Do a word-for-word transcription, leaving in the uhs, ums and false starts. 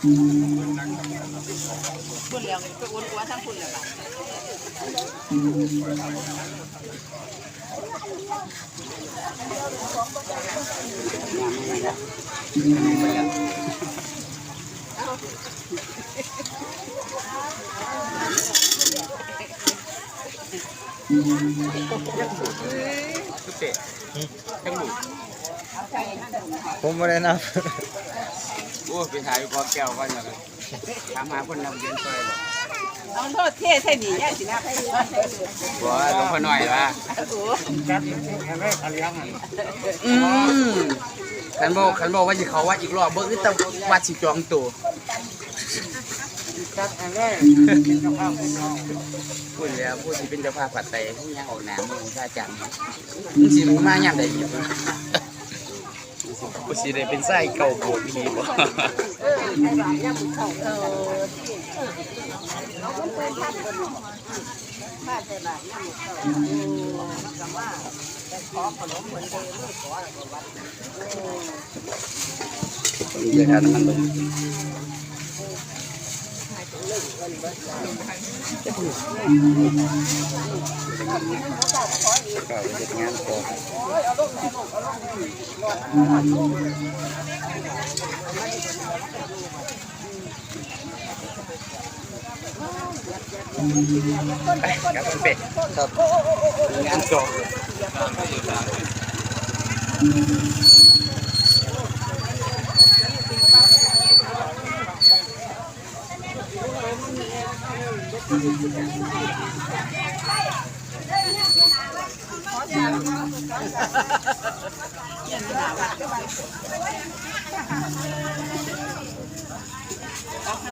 คุณแล้วไปอุ่นหัวทั้งคุณแล้วบาด เตะ ผมบ่ได้นับ โอ้ไปถ่ายกอแก้วก่อนนะถามหาคนนำเรียนซอยบ่ เอาโลดเทใส่นี่ย่าสินะไป บ่หลวงพ่อน้อยว่า โอ้ จัดแข่งแรกเลี้ยงอ่ะ อืมคันบอกคันบอกว่าสิเขาว่าอีกรอบเบิ่งแต่ว่าสิจองตัว จัดแข่งแรกเป็นเจ้าภาพเป็นน้อง พูดแล้วพูดสิเป็นเจ้าภาพผัดไตยังออกหนามือพระอาจารย์มึงสิมายามใดอีก กูสิได้เป็นไส้เก่าโบดผีบ่ เดี๋ยวทานน้ำมันลง ก็เฮ็ดงานต่อ ไปครับคุณเป็ด ครับ งานต่อ ขอสาม